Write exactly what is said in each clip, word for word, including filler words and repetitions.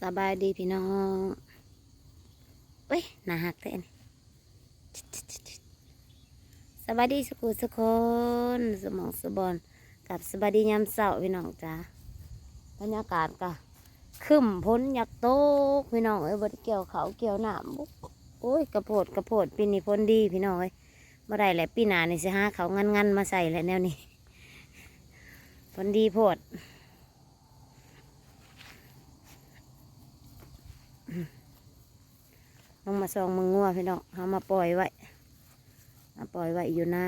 สบายดีพี่น้อง เอ้ย น่าฮักแท้อันนี้ สบายดีสุขุสุคน สมองสุบอน กับสบายดียามเช้าพี่น้องจ้า บรรยากาศก็ครึ้มฝนอยากตกพี่น้องเอ้ย บ่ได้เกี่ยวข้าวเกี่ยวน้ำ โอ้ย กระโพดกระโพด ปีนี้ฝนดีพี่น้องเอ้ย บ่ได้แหละ ปีหน้านี่สิหาข้าวงันๆมาใส่แหละแนวนี้ ฝนดีโพด ลงมาส่องเบิ่งงัวพี่น้อง เฮามาปล่อยไว้ มาปล่อยไว้อยู่นา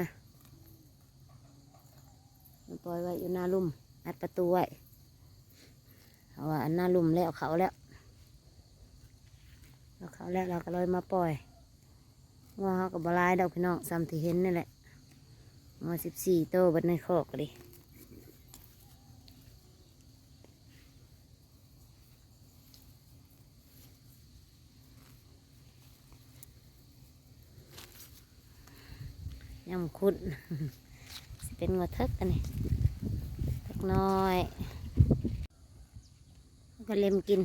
มาปล่อยไว้อยู่นาลุ่ม อัดประตูไว้ เพราะว่าอันนาลุ่มแล้วเขาแล้ว แล้วเขาแล้วเราก็เลยมาปล่อย งัวเฮาก็บ่หลายดอกพี่น้อง ส่ำที่เห็นนี่แหละ งัวสิบสี่โตเบิดในคอกก็ดี ยังขุด สิเป็นงัวเถิกอันนี้ เถิกน้อย ก็เล็มกิน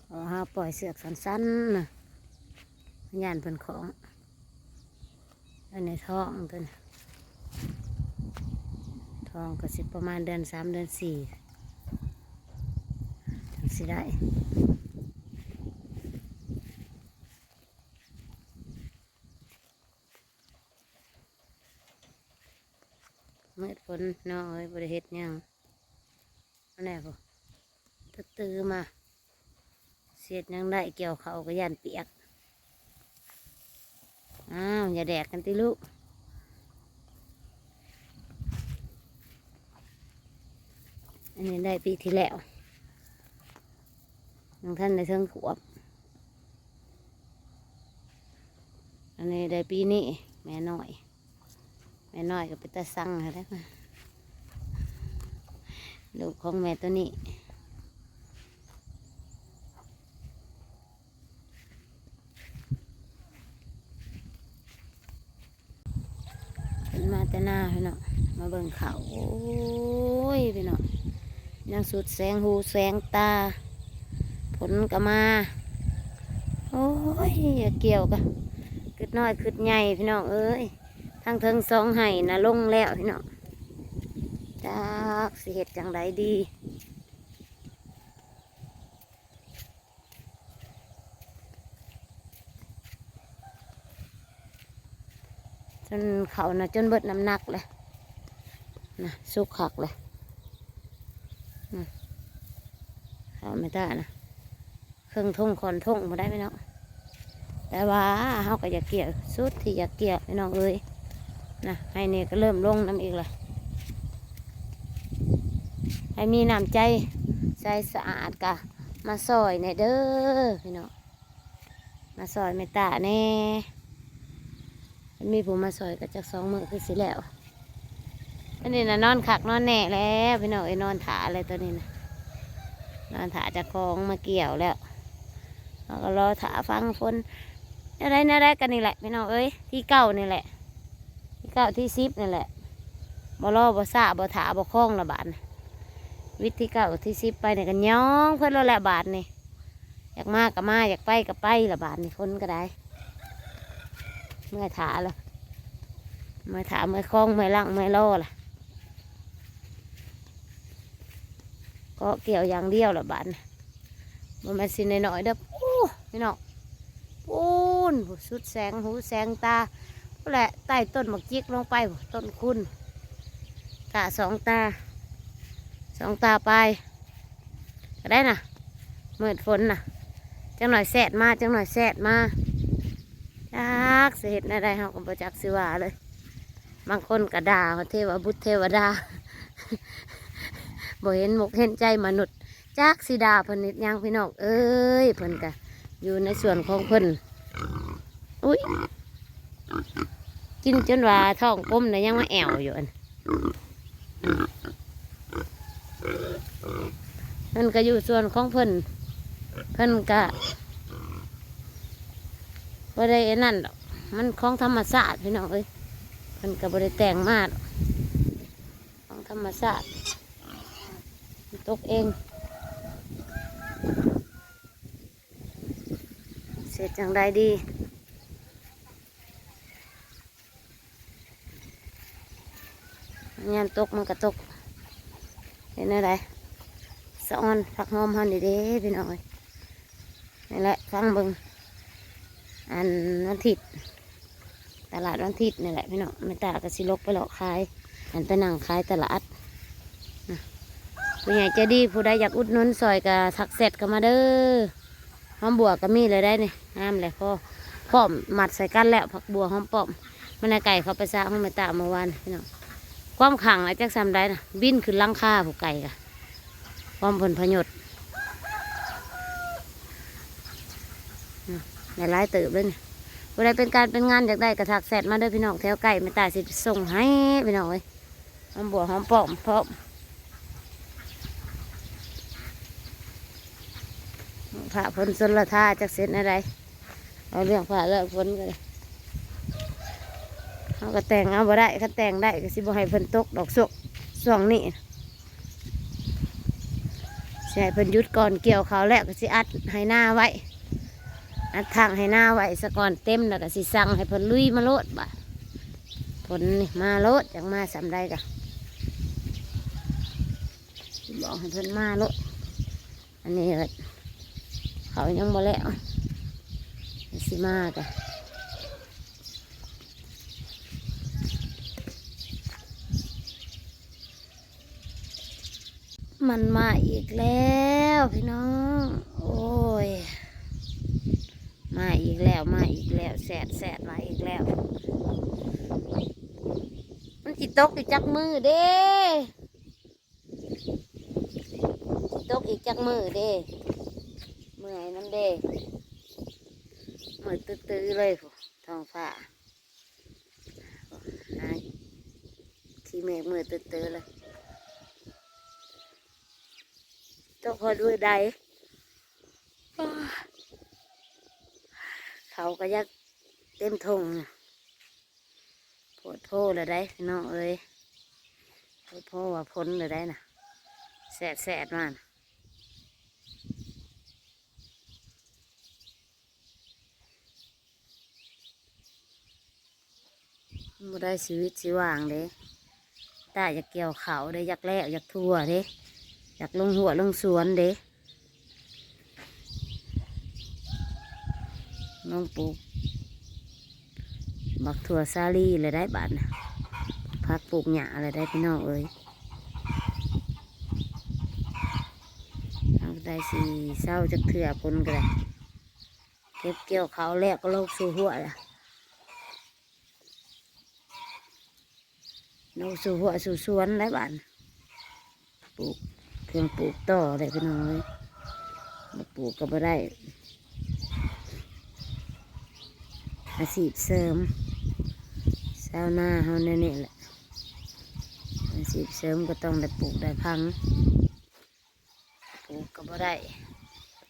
เพราะว่าเฮาปล่อยเสือกสั้นๆนะ ย่านเพิ่นของ อันนี้ท้องตัวนี้ ท้องก็สิประมาณเดือนสามเดือนสี่ จั่งสิได้ มืดฝนน้องเอ้ย บ่ได้เฮ็ดหยัง อันนี้พุ้น ตื่นๆมา เฮ็ดหยังได้ เกี่ยวข้าวก็ย่านเปียก อ้าว อย่าแดกกันติลูก อันนี้ได้ปีที่แล้ว ยังทันได้เทิงขวบ อันนี้ได้ปีนี้ แม่น้อย แม่น้อยก็เป็นตาสั่งหั้นแหละ ลูกของแม่ตัวนี้ ขึ้นมาแต่นาพี่น้อง มาเบิ่งเขา โอ้ยพี่น้อง ยังสุดแสงหูแสงตา ฝนก็มา โอ้ย อย่าเกี่ยวกะ กึดน้อยกึดใหญ่พี่น้องเอ้ย ทั้งเทิงสองไฮ่นะลงแล้วพี่น้อง จักสิเฮ็ดจั่งใดดี จนเขานะ จนเบิดน้ำหนักเลย นะ สุกคักเลย นะ เขาไม่ได้นะ เครื่องทงคอนทงมาได้ไหมเนาะ แต่ว่าเฮาก็อยากเกี่ยว สุดที่อยากเกี่ยวพี่น้องเอ้ย นะ ไฮ่นี่ก็เริ่มลงน้ำอีกละ ให้มีน้ำใจ ใจสะอาดกะ มาซอยแหน่เด้อพี่น้อง มาซอยแม่ตาแหน่ มีผู้มาซอยก็จักสองมื้อคือสิแล้ว อันนี้นะนอนคักนอนแหน่แล้วพี่น้องเอ้ย นอนถ่าอะไรตัวนี้นะ นอนถ่าเจ้าของมาเกี่ยวแล้ว เราก็รอถ่าฟังฝน แนวใดแนวใดกันนี่แหละพี่น้องเอ้ย ที่เก้านี่แหละ ที่เก้าที่สิบนี่แหละ บ่รอบ่ซ่าบ่ถ่าบ่คล้องละบาดนี่ วิทย์ที่เก้าที่สิบไปเนี่ยก็ย่องเพิ่นแล้วแหละบาดนี่ อยากมาก็มา อยากไปก็ไปละบาดนี่ คนก็ได้ เมื่อยถ่าละ เมื่อยถ่า เมื่อยคล้อง เมื่อยล่าง เมื่อยรอละ ก็เกี่ยวอย่างเดียวละบาดนี่ บ่แม่นสิน้อยๆเด้อ โอ้ พี่น้อง ปูน สุดแสงหูแสงตา พู้นแหละ ใต้ต้นหมากจิกลงไป ต้นคุณ ตาสองตา สองตาไป ก็ได้นะ มืดฝนนะ จังหน่อยแสดมา จังหน่อยแสดมา จักสิเฮ็ดแนวใด เฮาก็บ่จักสิว่าเลย บางคนก็ด่าว่าเทวบุตรเทวดา บ่เห็นมกเห็นใจมนุษย์ จักสิด่าเพิ่นเฮ็ดหยังพี่น้องเอ้ย เพิ่นก็อยู่ในส่วนของเพิ่น อุ๊ย กินจนว่าท้องกลมแล้วยังมาแอ่วอยู่อัน เพิ่นก็อยู่ส่วนของเพิ่น เพิ่นก็บ่ได้อันนั้นดอก มันของธรรมชาติพี่น้องเอ้ย เพิ่นก็บ่ได้แต่งมาดอก ของธรรมชาติ มันตกเอง จั่งใดดี ยามตกมันก็ตก เป็นแนวใด สะออนผักหอมเฮานี่เด้พี่น้องเอ้ย นี่แหละ ฟังเบิ่ง อันวันอาทิตย์ ตลาดวันอาทิตย์นี่แหละพี่น้อง แม่ตาก็สิลกไปเลาะขาย อันไปนั่งขายตลาดนะ ผู้ใหญ่ใจดีผู้ใดอยากอุดหนุนซอยก็ทักแชทเข้ามาเด้อ หอมบัวก็มีเลยได้นี่ งามเลยพ่อ พร้อมมัดใส่กันแล้ว ผักบัวหอมป้อม มันไก่เขาไปซะห้องแม่ตาเมื่อวานพี่น้อง ความขังแล้วจักซำได้นะ บินขึ้นหลังคาผู้ไก่กะ ความผลประโยชน์ หลายๆเติบเลยนี่ ผู้ใดเป็นการเป็นงานอยากได้ก็ทักแชทมาเด้อพี่น้อง แถวใกล้แม่ตาสิส่งให้พี่น้องเอ้ย หอมบัวหอมป้อมพร้อม พระเพิ่นชลทาจักเสร็จอะไร เอาเรื่องพระเรื่องฝนก็เลย เฮาก็แต่งเอาบ่ได้ คันแต่งได้ก็สิบ่ให้เพิ่นตกดอก ช่วง ช่วงนี้ สิให้เพิ่นหยุดก่อน เกี่ยวข้าวแล้วก็สิอัดไฮ่นาไว้ อัดทางไฮ่นาไว้ซะก่อน เต็มแล้วก็สิสั่งให้เพิ่นลุยมาโลดบาด ฝนนี่มาโลด จั่งมาส่ำใดกะ บอกให้เพิ่นมาโลด อันนี้ก็เขายังบ่แล้ว สิมากะ มันมาอีกแล้วพี่น้อง โอ้ย มาอีกแล้ว มาอีกแล้ว แสด แสด มาอีกแล้ว มันสิตกอีกจักมื้อเด้ สิตกอีกจักมื้อเด้ เมื่อยนำเด้ มืดตื้อๆเลยพุ้น ท้องฟ้า หาขี้เมฆมืดตื้อๆเลย ตกฮอดมื้อใด เขาก็อยากเต็มท่งนะ โพดโพแล้วได้พี่น้องเอ้ย โพดโพว่าฝนแล้วได้นะ แสด แสด มานะ บ่ได้ชีวิตชีวางเด้ ตาอยากเกี่ยวข้าวเด้ อยากแล้วอยากทั่วเด้ อยากลงหัวลงสวนเด้ ลงปลูก บักถั่วสาลีเลยได้บาดนะ ผักปลูกหญ้าเลยได้พี่น้องเอ้ย เอาได้สิเศร้าจักเทื่อพ้นก็ได้ เก็บเกี่ยวข้าวแล้วก็ลงสู่หัวละ ลงสู่หัวสู่สวนแล้วบาด ปลูกเครื่องปลูกต่อเลยพี่น้องเอ้ย บ่ปลูกก็บ่ได้ อาชีพเสริม ชาวนาเฮาแนวนี้แหละ อาชีพเสริมก็ต้องได้ปลูกได้พัง ปลูกก็บ่ได้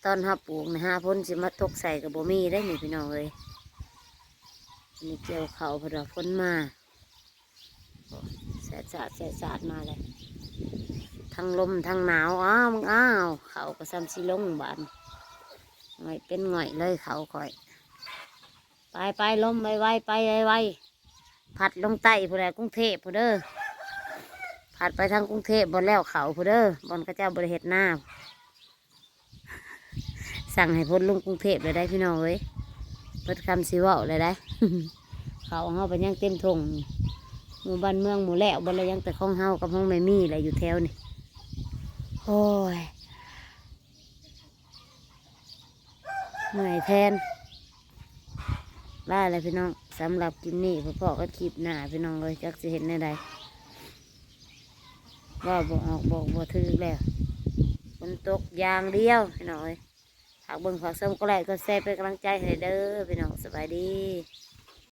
ตอนเฮาปลูกนี่ หาฝนสิมาตกใส่ก็บ่มีได้นี่พี่น้องเอ้ย นี่เกี่ยวข้าวเพิ่นว่าฝนมา แสดสาดแสดสาดมาเลย ทั้งลมทั้งหนาว อ้าว มึงอ้าว ข้าวก็ส่ำสิลงบาด ง่อยเป็นง่อยเลยข้าวข่อย ไปไปลมไวๆ ไปไวๆ พัดลงใต้พุ้นแหละ กรุงเทพฯพุ้นเด้อ พัดไปทางกรุงเทพฯ บ่อนแล้วข้าวพุ้นเด้อ บ่อนเขาเจ้าบ่ได้เฮ็ดนา สั่งให้พ้นลงกรุงเทพฯเลยได้พี่น้องเอ้ย เบิดคำสิเว้าเลยได้ ข้าวเฮาไปยังเต็มท่ง หมู่บ้านเมืองหมู่แล้ว บ่แล้วยังแต่ของเฮากับของแม่มีแหละอยู่แถวนี่ โอ้ย เมื่อยแทน ลาแล้วพี่น้อง สำหรับคลิปนี้ พบกันคลิปหน้าพี่น้องเอ้ย จักสิเฮ็ดแนวใด เว้าบ่ออกบอกบ่ถืกแล้ว ฝนตกอย่างเดียวพี่น้องเอ้ย ฝากเบิ่งฝากชม กดไลค์กดแชร์เป็นกำลังใจให้เด้อพี่น้อง สบายดี